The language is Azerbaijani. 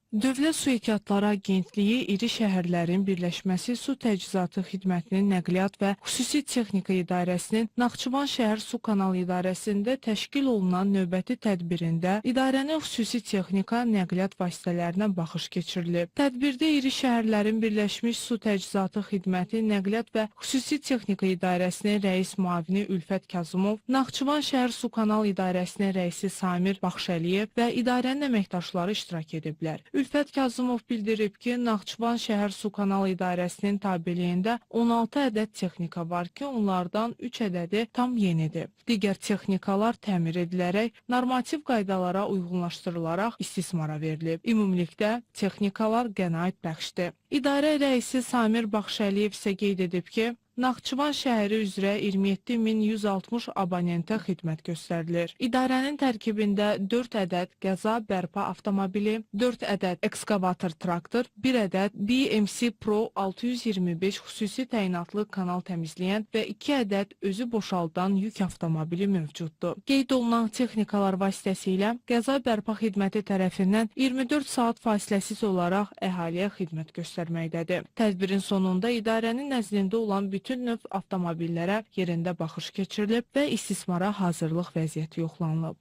Dövlət Su Ehtiyatları Agentliyi İri Şəhərlərin Birləşməsi Su Təchizatı Xidmətinin Nəqliyyat və Xüsusi Texnika İdarəsinin Naxçıvan Şəhər Su Kanal İdarəsində təşkil olunan növbəti tədbirində idarənin xüsusi texnika, nəqliyyat vasitələrinə baxış keçirilib. Tədbirdə İri Şəhərlərin Birləşmiş Su Təchizatı Xidməti Nəqliyyat və Xüsusi Texnika İdarəsinin rəis müavini Ülfət Kazımov, Naxçıvan Şəhər Su Kanal İdarəsinin rəisi Samir Baxşəliyev və idarənin əməkdaşları iştirak ediblər. Ülfət Kazımov bildirib ki, Naxçıvan Şəhər Su Kanal İdarəsinin tabeliyində 16 ədəd texnika var ki, onlardan 3 ədədi tam yenidir. Digər texnikalar təmir edilərək normativ qaydalara uyğunlaşdırılaraq istismara verilib. Ümumilikdə texnikalar qənaətbəxşdir. İdarə rəisi Samir Baxşəliyev isə qeyd edib ki, Naxçıvan şəhəri üzrə 27160 abonentə xidmət göstərilir. İdarənin tərkibində 4 ədəd qəza bərpa avtomobili, 4 ədəd ekskavator traktor, 1 ədəd BMC Pro 625 xüsusi təyinatlı kanal təmizləyən və 2 ədəd özü boşaldan yük avtomobili mövcuddur. Qeyd olunan texnikalar vasitəsilə qəza bərpa xidməti tərəfindən 24 saat fasiləsiz olaraq əhaliyə xidmət göstərməkdədir. Tədbirin sonunda idarənin nəzdində olan bütün növ avtomobillərə yerində baxış keçirilib və istismara hazırlıq vəziyyəti yoxlanılıb.